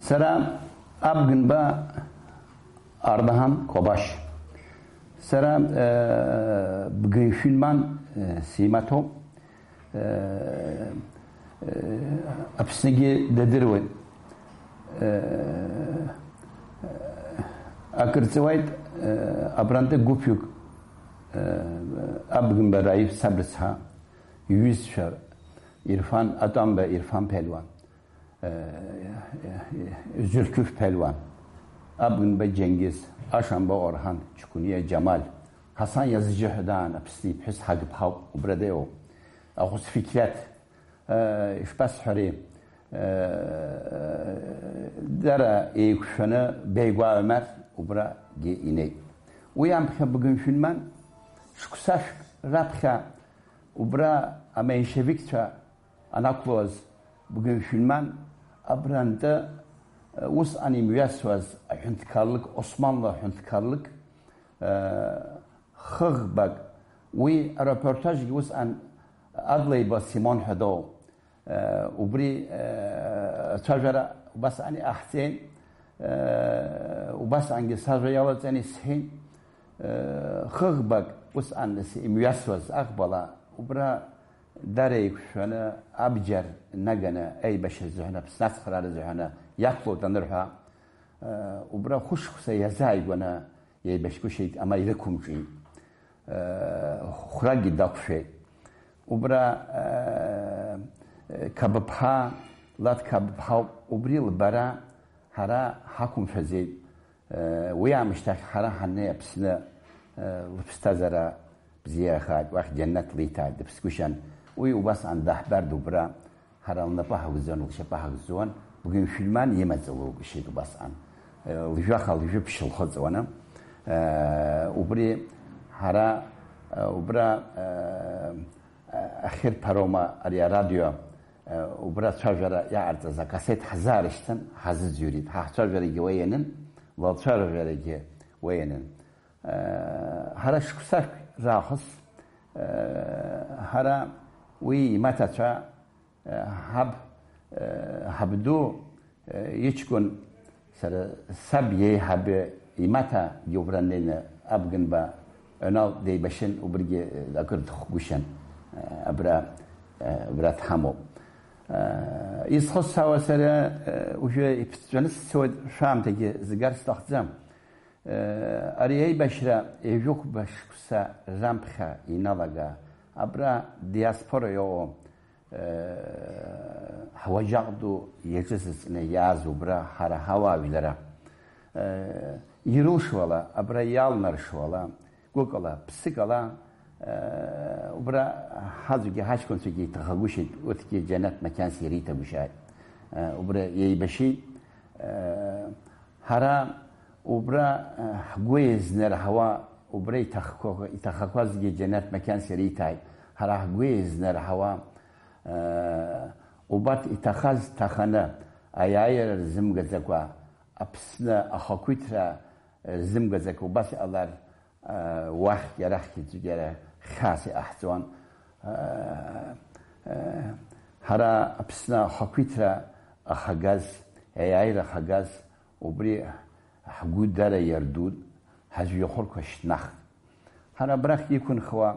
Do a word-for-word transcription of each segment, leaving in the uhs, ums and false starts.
Сара Абганба Ардаҳан Қәабашь. Сара, э, Бганшәилман, э, симаҭоуп. Э, э, Аԥсныгьы дадыруеит. Э, акыр ҵуеит, э, абрантәи гәыԥҩык, э, Абганба Раиф саб рыцҳа, иҩызцәа Ирфан, Атәамба Ирфан ԥелуан, э, Зулқьуф ԥелуан, Абганба Џьенгиз, Ашамба Орҳан, Ҷкәыниа Џьамал, Ҳасан Иазыџьы ҳәа даан, Аԥсны иԥҳәыс ҳагыԥҳауп, убра деиуоуп. Ахәыц Фиқьрет, э, ишԥасҳәари, э, дара еиқәшәаны Беигәаа Омар убрагьы инеит. Уи амԥхьа Бганшәилман, шықәсашәк раԥхьа убра аменьшевикцәа анақәлоз Бганшәилман, абрантәы, э, усҟан имҩасуаз аҳәынҭқарлык, Османла аҳәынҭқарлык, э, хыӷбак, уи арепортажгьы усҟан Адлеиба Симон ҳәа доуп. Э, убри, э, ацәажәара убасҟан иҟаҳҵеит, э, убасҟангьы сажәа иалаҵаны исҳәеит, э, хыӷбак усҟан нас имҩасуаз аӷбала, убра дара еиқәшәаны абџьар наганы, аибашьра зыҳәан, Аԥсны ацхраара зыҳәаны иақәлоит анырҳәа, э, убра хәышықәса иазааигәаны, еибашьгәышьеит, ама ирықәымҿиеит. Э, хәракгьы дақәшәеит. Убра, э, Қабыԥҳа, Лад Қабыԥҳа ауп, убри лбара ҳара ҳақәымшәаӡеит. Э, уи аамышьҭахь ҳара ҳаннеи Аԥсны, э, лыԥсҭазаара бзиахааит, уахь џьаннаҭ лиҭааит, дыԥсгәышьан. Уи убасҟан даҳбард убра. Ҳара лнапы ҳагәӡуан, лшьапы ҳагәӡуан, Бганшәилман имаҵ лоугәышьеит убасҟан. Лжәаха, лжәыбжь лхыҵуаны, э, убри ҳара, э, убра, э, ахьырԥароума ари арадио, э, убра ацәажәара иаҟарҵаз акассеҭ ҳзаарышьҭын, ҳазыӡырҩит. Ҳа ҳцәажәарагьы уа ианын, лцәажәарагьы уа ианын. Э, ҳара шықәсак раахыс, э, ҳара уи имаҭацәа, э, ҳаб, э, ҳабду, э, иҷкәын, сара саб иеиҳабы имаҭа Геобран Лена Абганба Ӧнал деибашьын, убригьы, э, акыр дыхгәышьан, э, абра, э, абра дҳамоуп. Э, исхысҳәаауа сара, э, уажәы иԥҵәаны сцоит, шәаамҭагьы згар сҭахӡам. Ари аибашьра ҩажәихәба шықәса раԥхьа иналага, абра диаспора иоуа, ҳуаџьаҟ ду иаҿызыҵны иааз убра ҳара ҳауаажәлар, ирылшо ала, абра иалнаршо ала, гәыкала, ԥсыкала, убра ҳаӡәгьы ҳаҷкәынцәагьы иҭахагәышьеит, урҭгьы џьанаҭ макьанс ириҭагәышьааит. Убра еибашьит. Ҳара убра, э, ҳгәы еизнарҳауа, убра иҭахқәа-, иҭахақәазгьы џьанаҭ макьанс ириҭааит. Ҳара ҳгәы еизнарҳауа, э, убарҭ иҭахаз ҭаханы, аиааира рзымгаӡакәа, Аԥсны ахақәиҭра рзымгаӡакәа убас иҟалар, уахьгьы арахьгьы ӡәгьара хьаас иҟаҳҵон. Ҳара Аԥсны ахақәиҭра ахагаз, аиааира ахагаз, убри ҳгәы дара иардут, ҳажәҩахырқәа шьҭнахт. Ҳара абрахь иқәынхауа,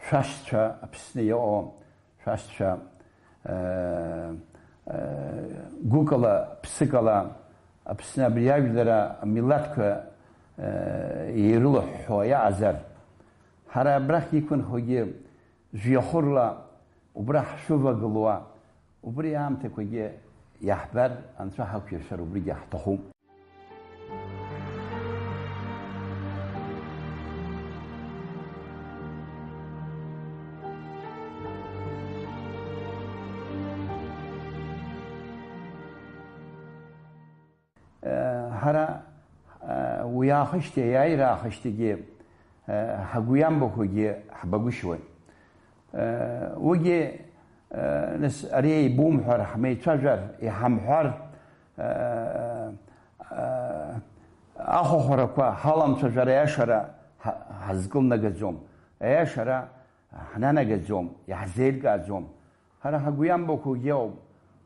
шәашьцәа Аԥсны иҟоу, шәашьцәа, э, э, гәыкала, ԥсыкала Аԥсны абри ажәлар амилаҭқәа, э, ирылыҳәҳәо иаҟазар, ҳара абрахь иқәынхогьы жәҩахырла убра ҳшәывагылуа, убри аамҭақәагьы иаҳбар, Анцәа ҳақәиршәар, убригьы ҳҭахуп. Ҳара, уи аахышьҭи, аиааира аахышьҭигьы, ҳагәы иамбақәагьы ҳбагәышьуеит. Уигьы, нас, ари еибумҳәар, ҳмеицәажәар, иҳамҳәар, ахәахәарақәа ҳаламцәажәар аиашара ҳа-, ҳазкылнагаӡом, аиашара ҳнанагаӡом, иаҳзеилкааӡом. Ҳара ҳагәы иамбақәоугьы ауп.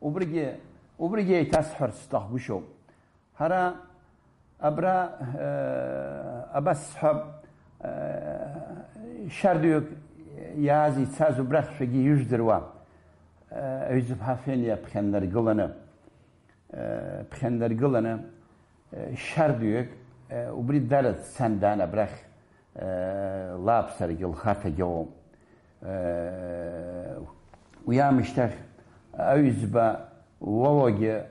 Убригьы Убригьы еиҭасҳәарц сҭахгәышьоуп. Ҳара абра, э, абас сҳәап, э, шьардҩык иааз ицаз убрахьшәагьы ижәдыруа, э, аҩӡԥҳа Фениа ԥхьаннаргыланы, э, ԥхьаннаргыланы, э, шьардҩык, э, убри дара дцан даан абрахь, э, лааԥсарагьы лхаҭагьы ыҟоуп. Э, уи аамышьҭахь аҩӡба Уауагьы,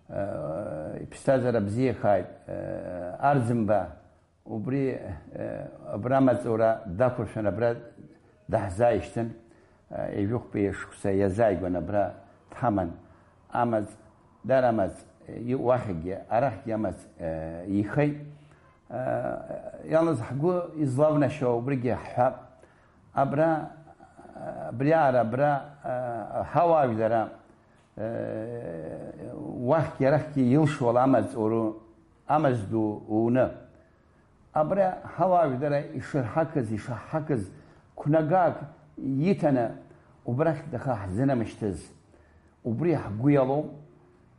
э, иԥсҭазаара бзиахааит, э, Арӡынба убри, э, абра амаҵура дақәыршәан, абра даҳзааишьҭын, э, ҩажәихәба шықәса иазааигәан абра дҳаман, амаҵ, дара амаҵ, э, уахьгьы, арахьгьы амаҵ, э, ихеит. Э, иалаз ҳгәы излавнашьо убригьы ҳҳәап. Абра, э, абриаара абра, э, ҳауаажәлара, э, уахьгьы арахьгьы илшо ала амаҵ уру, амаҵ ду уны. Абра ҳауаажәлара ишырҳақыз, ишаҳҳақыз, қәнагак иҭаны убрахь даха ҳзынамышьҭыз, убри ҳгәы иалоу,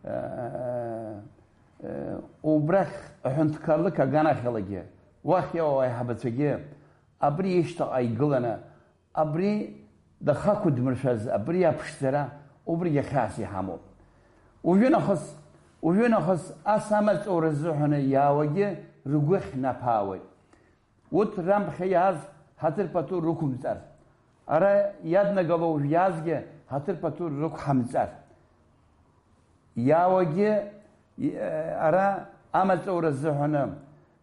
э, э, убрахь аҳәынҭқарлык аганахьалагьы, уахь иоуа аиҳабацәагьы абри ишьҭахьҟа игыланы, абри дахақәыдмыршәаз, абри аԥшӡара, убригьы хьаас иҳамоуп. Уажәы нахыс, уажәы нахыс ас амаҵура рзыҳәаны иаауагьы ргәы хьнаԥаауеит. Урҭ раԥхьа иааз ҳаҭыр пату рықәымҵар, ара иаднагало уажә иаазгьы ҳаҭыр пату рықәҳамҵар. Иаауагьы, и-, ара амаҵура азыҳәаны,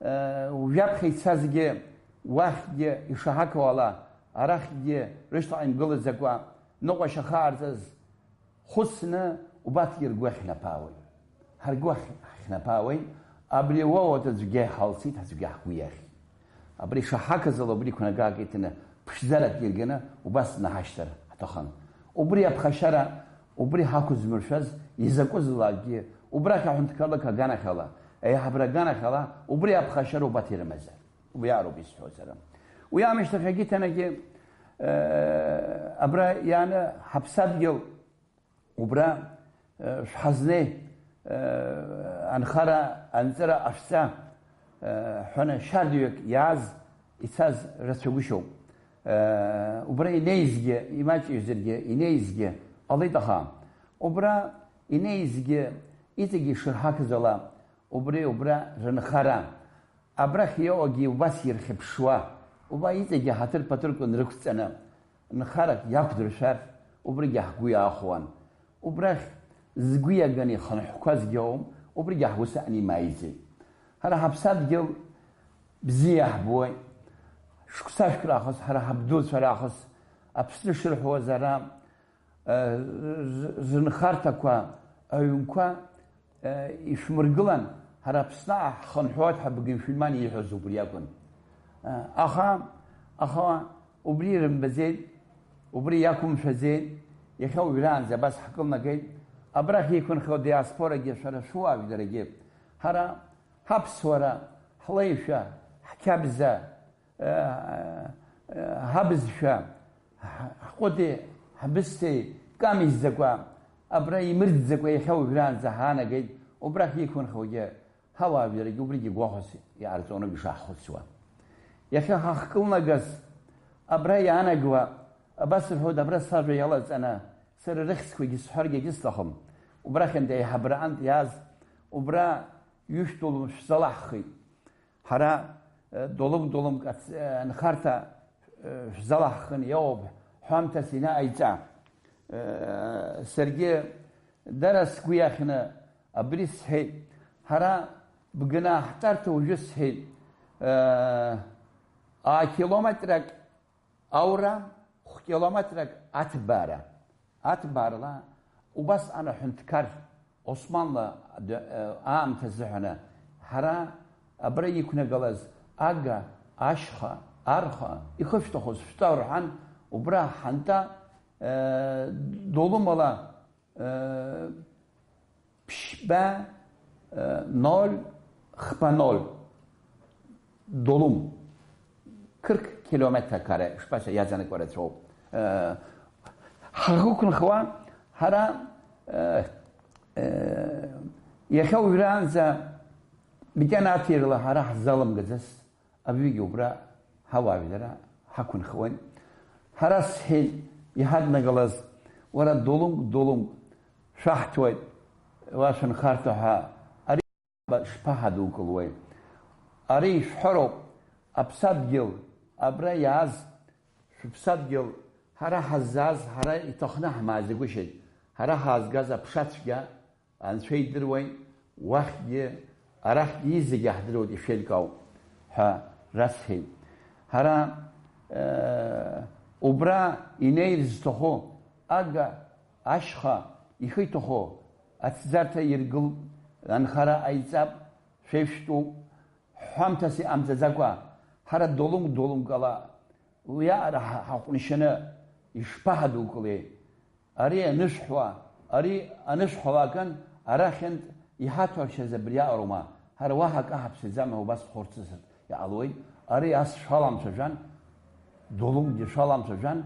э, уажәаԥхьа ицазгьы, уахьгьы ишаҳақәу ала, арахьгьы рышьҭахь имгылаӡакәа, ныҟәашьа хаарҵаз, хәыцны убарҭгьы ргәы ахьнаԥаауеит. Ҳаргәы ахь-, ҳахьнаԥаауеит, абри ауаҩ аӡәгьы иҳалцеит, аӡәгьы ҳгәы иахьит. Абри шаҳақыз ала убри қәнагак иҭаны, ԥшӡарак ирганы, убас днаҳашьҭыр ҳҭахын. Убри аԥхашьара, убри ҳақәызмыршәаз, изакәызаалакгьы, убрахь аҳәынҭқарлык аганахьала, аиҳабра аганахьала, убри аԥхашьара убарҭ ирымазар. Убри аароуп исҳәо сара. Уи аамышьҭахь агьыҭанагьы, э, абра иааны ҳаԥсадгьыл, убра, э, шәҳазнеи, э, анхара, анҵыра ҟашәҵа, э, ҳәаны шьардҩык иааз, ицаз рацәагәышьоуп. Э, убра инеизгьы, имаҷҩзаргьы, инеизгьы ҟалеит, аха убра инеизгьы иҵегьы ишырҳақыз ала, убри убра рынхара. Абрахь иоуагьы убас ирхьыԥшуа, уба иҵегьы ҳаҭыр-ԥаҭырқәа нрықәҵаны, нхарак иақәдыршәар, убригьы ҳгәы иаахәауан. Убрахь згәы иаганы ихынҳәқәазгьы ауам, убригьы ҳгәы саҟаны имааиӡеит. Ҳара ҳаԥсадгьыл бзиа ҳбоит. Шықәсашәк раахыс, ҳара ҳабдуцәа раахыс, Аԥсны шырҳәуаз ара, э, з-, зынхарҭақәа, аҩнқәа, э, ишәмыргылан, ҳара Аԥсны ҳхынҳәуеит ҳәа Быгыншәиман ииҳәоз убри акәын. Э, аха, аха убри ирымбаӡеит, убри иақәымшәаӡеит, иахьа уажәраанӡа абас ҳкылнагеит, абрахь иқәынхо диаспорагьы, шәара шәуаажәларагьы, ҳара ҳаԥсуара, ҳлеишәа, ҳқьабза, ҳабызшәа, ҳҟәыди ҳбысҭеи камизӡакәа, абра имырӡӡакәа иахьа уажәраанӡа ҳаанагеит, убрахь иқәынхогьы ҳауаажәларагьы убригьы гәахәас иаарҵоны ишаҳхәыцуа. Иахьа ҳахькылнагаз абра иаанагауа, абас рҳәоит, абра сажәа иалаҵаны, сара рыхьӡқәагьы сҳәаргьы егьысҭахым, убрахьынтә аиҳабраҟынтә иааз, убра ҩышә долум шәзалаҳхит. Ҳара, э, долым-долымк ац-, э, анхарҭа, э, шәзалаҳхын иоуп, ҳәамҭас инаҟаиҵа. Э, саргьы дара сгәы иахьны абри сҳәеит. Ҳара Бгынаа ҳтәарҭа уажәы сҳәеит. Э, акилометрак аура, хә-километрак аҭбаара. Аҭбаарала убасҟан аҳәынҭқар Османла д-, э, аамҭа азыҳәаны ҳара абра иқәнагалаз ага, ашьха, арха, ихышәҭахоз шәтәа рҳәан, убра ҳанта, э, долымала, э, ԥшьба, э, ноль хԥа ноль долум. Қырҭ километр каре, шԥацәа иаҵанакуа рацәоуп. Э, ҳахықәынхуа, ҳара, э, Иахьа уажәраанӡа макьана аҭирала ҳара ҳзаламгаӡац, абҩагьы убра ҳауаажәлар ҳақәынхауеит. Ҳара, сҳәеит, иҳаднагалаз, уара долунг-долунг шәаҳҭоит, уа шәынхарҭа ҳәа, ари шԥаҳадукылуеи? Ари ишәҳәароуп, аԥсадгьыл абра иааз, шәыԥсадгьыл ҳара ҳаззааз, ҳара иҭахны ҳмаазгәышьеит, ҳара ҳаазгаз аԥша цәгьа Анцәа идыруеит, уахьгьы, арахьгьы изегьы иаҳдыруеит, ишәеилкаау ҳәа расҳәеит. Ҳара, э, убра инеир зҭаху ага, ашьха, ихы иҭаху аҭӡарҭа иргыл, анхара ҟаиҵап, шәеиԥштәуп, ҳәамҭас иҟамҵаӡакәа, ҳара долунг-долунгала уиаҟара ҳа-, ҳаҟәншьаны ишԥаҳадукылеи? Ари анышәҳәа, ари анышәҳәалакан, арахьынтә иҳаҭәаршьаз абриаҟароума, ҳара уаҳа акы ҳаԥсаӡам ҳәа убас дхәарцысыртә иҟалоит. Ари ас шәаламцәажәан, долунгьы шәаламцәажәан,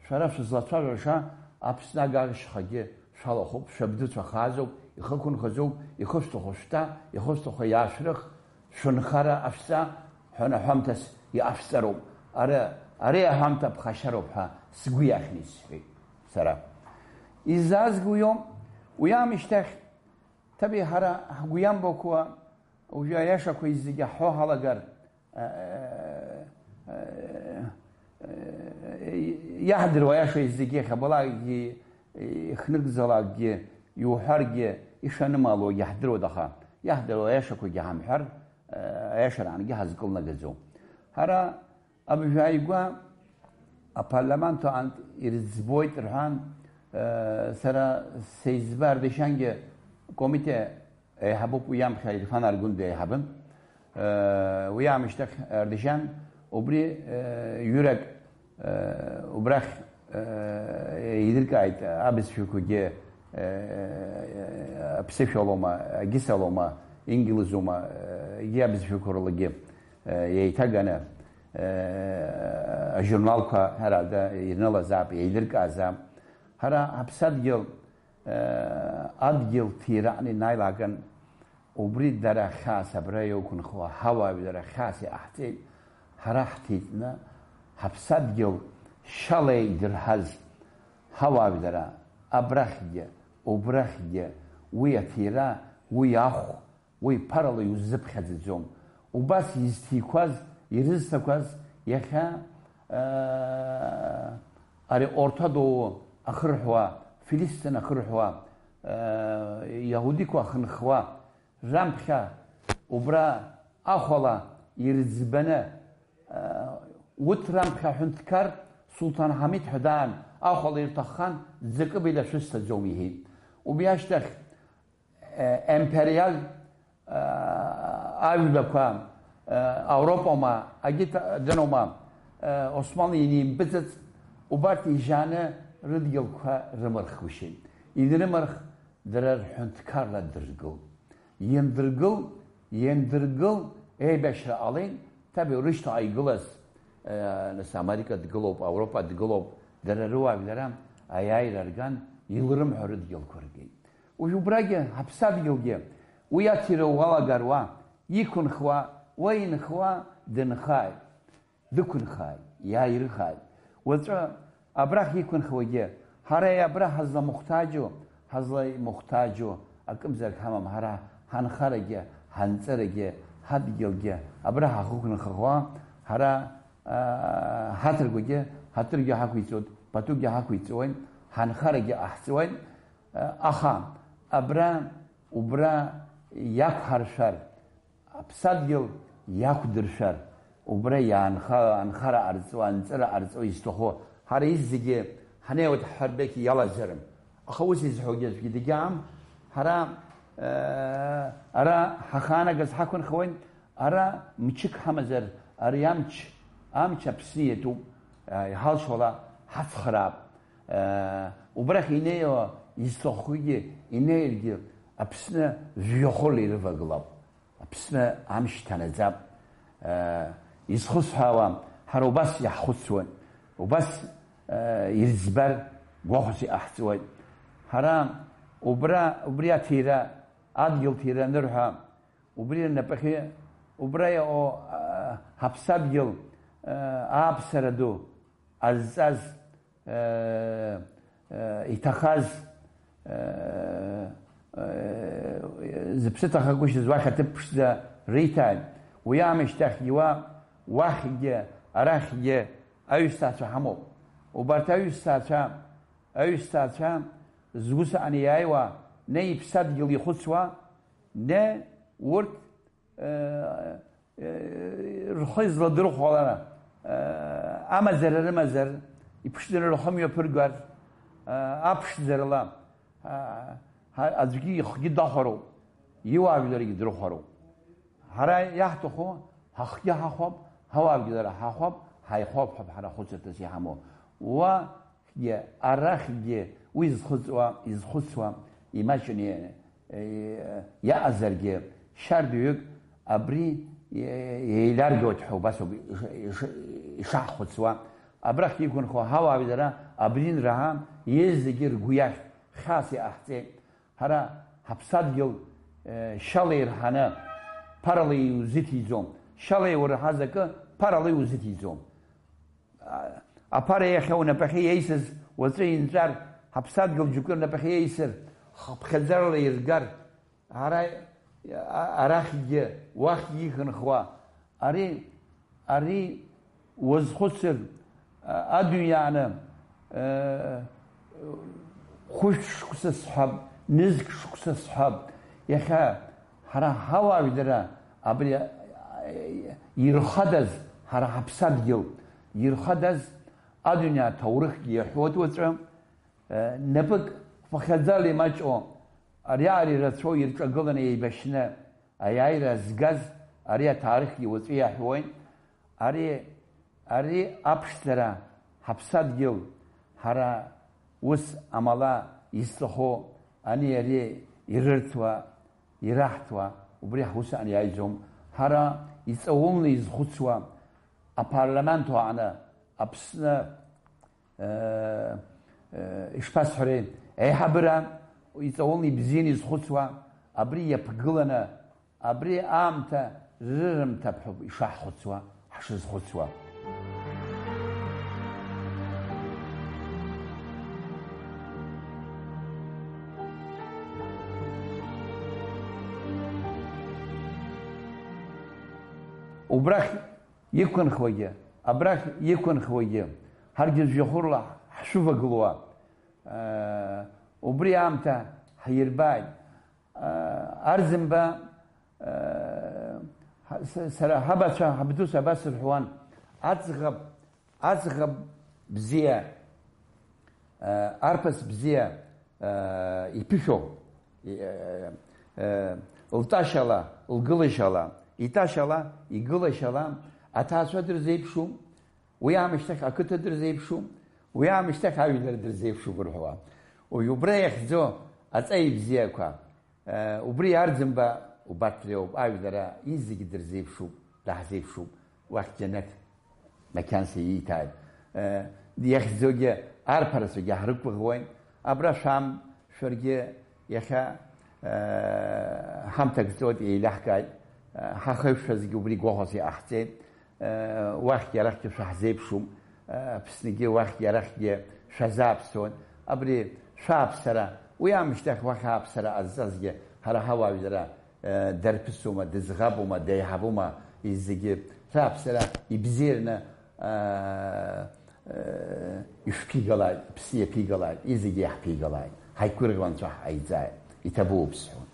шәара шәызлацәажәаша Аԥсны агагшьхагьы шәалахәуп, шәабдуцәа хаазоуп, ихықәынхаӡоуп, ихышәҭаху шәҭа, ихышәҭаху иаашәрых, шәынхара ашәҵа, ҳәа наҳәамҭас иҟашәҵароуп. Ара, ари аҳәамҭа ԥхашьароуп ҳәа сгәы иахьны исҳәеит сара. Изаазгоу иоуп, уи аамышьҭахь, ҭабиа ҳара ҳгәы иамбақәа, уажәы аиашақәа зегьы ҳҳәо ҳалагар, э, э, э, иаҳдыруа аиаша зегьы иахьабалакгьы, ихныргӡалакгьы, иуҳәаргьы, ишанымаалогьы ҳдыруеит, аха иаҳдыруа аиашақәагьы ҳамҳәар, аиашарангьы ҳазкылнагаӡом. Ҳара абжьааигәа апарламент аҟынтә ирыӡбоит рҳәан, сара сеиҵбы Ардашьангьы комитет еиҳабуп, уи амхи Ирфан Аргәындеи еиҳабын. Уи аамышьҭахь Ардашьан убри ҩырак убрахь еилыркааит, абызшәақәагьы аԥсышәалоума, агьысалоума, ингылызума, егьи абызшәақәа рылагьы еиҭаганы ажурналқәа ҳәарада ирнылазаап, еилыркаазаап. Ҳара ҳаԥсадгьыл адгьыл ҭира аҟны ианааилакын, убри дара хьаас абра иуқәынхо ҳауаажәлар хьаас иҟаҳҵеит, ҳара ҳҭитәны ҳаԥсадгьыл шьала идырҳаз ҳауаажәлар абрахьгьы, убрахьгьы, уи аҭира, уи ахә, уи ԥарала иузыԥхьаӡаӡом. Убас изҭиқәаз, ирызҭақәаз иахьа, аа, ари Орҭадоу ахырҳәуа, Филисҭин ахырҳәуа, аа, иаҳудиқәа ахынхуа, рамԥхьа убра ахәала ирӡбаны, аа, урҭ рамԥхьа аҳәынҭқар Сулҭан Ҳамид ҳәа даан, ахәала ирҭаххан, ӡакы беилашәысҭаӡом иҳәеит. Убри ашьҭахь, э, империал, э, аҩбақәа, э, Ауропома, агьыҭ-, дыноума, э, Осман ианимпыҵыҵ, убарҭ ижьааны рыдгьылқәа рымырхгәышьеит. Инрымырх, дара рҳәынҭқарра дыргылт. Иандыргыл, иандыргыл, еибашьра ҟалеит, ҭабиа рышьҭахь игылаз, э, нас Америка дгылоуп, Ауропа дгылоуп, дара рыуаажәлар аиааира рган, илрымҳәо рыдгьылқәа ргеит. Уажә убрагьы, ҳаԥсадгьылгьы, уи аҭира уалагар уа, иқәынхуа, уа инхуа дынхааит, дықәынхааит, иааирыхааит. Уаҵәы абрахь иқәынхуагьы, ҳара абра ҳазламыхәҭаџьу, ҳазлаимыхәҭаџьу акымзарак ҳамам, ҳара ҳанхарагьы, ҳанҵырагьы, ҳадгьылгьы, абра ҳахықәынхауа, ҳара, аа, ҳаҭырқәагьы, ҳаҭыргьы ҳақәиҵоит, патугьы ҳақәиҵоит, ҳанхарагьы ҟаҳҵоит. Аха абра, убра иақәҳаршәар, аԥсадгьыл иақәдыршәар, убра иаанха-, анхара ҟарҵо, анҵыра ҟарҵо изҭаху, ҳара изегьы ҳнеиуеит ҳҳәарбеқь иалазарым. Аха ус изҳәогьы аӡәгьы дагьаам. Ҳара, э, ара ҳахаанагаз ҳақәынхауеит, ара мчык ҳамазар, ари амч, амч Аԥсны иатәуп, э, иҳалшо ала ҳацхраап. Э, убрахь инеиуа изҭахугьы инеиргьы Аԥсны жәҩахырла ирывагылап. Аԥсны амч ҭанаҵап. Э, изхысҳәаауа, ҳара убас иаҳхәыцуан, убас, э, ирыӡбар гәахәас иҟаҳҵуеит. Ҳара, Убра, убри аҭира, адгьыл ҭира анырҳәа, убри рнапахьы, убра иҟоу, а, ҳаԥсадгьыл, а, ааԥсара ду азҵаз, а, а, иҭахаз, а, а, зыԥсы ҭахагәышьаз уахь аҭыԥ ԥшӡа риҭааит. Уи аамышьҭахьгьы уа, уахьгьы, арахьгьы аҩсҭаацәа ҳамоуп. Убарҭ аҩсҭаацәа, аҩсҭаацәа зус аниааиуа, не иԥсадгьыл ихәыцуа, не урҭ, э, э, рхы изладырхәалара, э, амазара рымазар, иԥшӡаны рхы мҩаԥыргар, э, аԥшӡарала, э, ҳа-, аӡәгьы ихгьы дахәароуп, иуаажәларгьы дрыхәароуп. Ҳара иаҳҭаху, ҳахгьы ҳахәап, ҳауаажәлар ҳахәап, ҳаихәап ҳәа ҳара хәыцырҭас иҳамоу. Уа Хгьы, арахьгьы уи зхыҵуа, изхәыцуа, имаҷны, э, иаҟазаргьы, шьардаҩык абри, э, еиларгоит ҳәа убасоуп иш-, иш-, ишаҳхәыцуа. Абрахь иқәынхо ҳауаажәлар абрин раҳа иезегьы ргәы иахь хьаас иҟаҳҵеит. Ҳара ҳаԥсадгьыл, э, шьала ирҳаны, ԥарала иузыҭиӡом. Шьала иурҳаз акы ԥарала иузыҭиӡом. А-, аԥара иахьа унапахьы иеисыз уаҵәы инҵәар, ҳаԥсадгьыл џьоукы рнапахьы иеисыр, хыԥхьаӡарала иргар, ара, а-, арахьгьы, уахьгьы ихынхуа, ари, ари уазхәыцыр, а-, адуиааны, э, хәышә шықәса сҳәап, нызқь шықәса сҳәап, иахьа Ҳара ҳауаажәлар абри ирхадаз, ҳара ҳаԥсадгьыл ирхадаз адунеи аҭоурыхгьы иаҳәоит уаҵәы, э, напык ԥхьаӡала имаҷу, ари ари рацәоу ирҿагыланы еибашьны аиааира згаз ари аҭаарыхгьы уаҵәы иаҳәуеит. Ари, ари аԥшӡара ҳаԥсадгьыл, ҳара ус амала изҭаху ани ари ирырҭуа, ираҳҭуа, убри ҳус аниааиӡом. Ҳара иҵаулны изхәыцуа апарламент аҟны Аԥсны, э, э, ишԥасҳәари, аиҳабыра иҵаулны ибзианы изхәыцуа, абри иаԥгыланы Абри аамҭа рырымҭап ҳәа ишаҳхәыцуа, ҳшызхәыцуа. Убрахь иқәынхуагьы, абрахь иқәынхуагьы, ҳаргьы жәҩахырла ҳшәывагылуа, э, убри аамҭа ҳирбааит. Арӡынба, ҳа-, с-, сара ҳабацәа, ҳабдуцәа абас рҳәуан, аӡӷаб, аӡӷаб бзиа, арԥыс бзиа иԥышәоу, лтәашьала, лгылашьала, итәашьала, игылашьала аҭаацәа дырзеиԥшуп. Уи аамышьҭахь ақыҭа дырзеиԥшуп, уи аамышьҭахь ажәлар дырзеиԥшуп рҳәауа. Уи убра иахьӡо аҵеи бзиақәа, э, убри Арӡынба убарҭ реиуоуп, ажәлар зегьы дырзеиԥшуп, даҳзеиԥшуп, уахь џьанаҭ макьанс ииҭааит. Э, иахьӡогьы арԥарацәагьы ҳрықәгәыӷуеит, абра шәам, шәаргьы иахьа, э, ҳамҭак ҵуеит, еилаҳкааит, э, ҳахеиқәшәазгьы убри гәахәас иҟаҳҵеит. Уахьгьы арахьгьы шәаҳзеиԥшуп, Аԥсныгьы уахьгьы арахьгьы шәазааԥсоит. Абри шәааԥсара, уи аамышьҭахь уахь ааԥсара ҟазҵазгьы ҳара ҳауаажәлар дарԥысума, дыӡӷабума, деиҳабума, зегьы рааԥсара ибзиараны ишәԥигалааит, Аԥсны иаԥигалааит, зегьы иаҳԥигалааит, ҳаиқәгәырӷьо Анцәа ҳҟаиҵааит, иҭабуп сҳәон.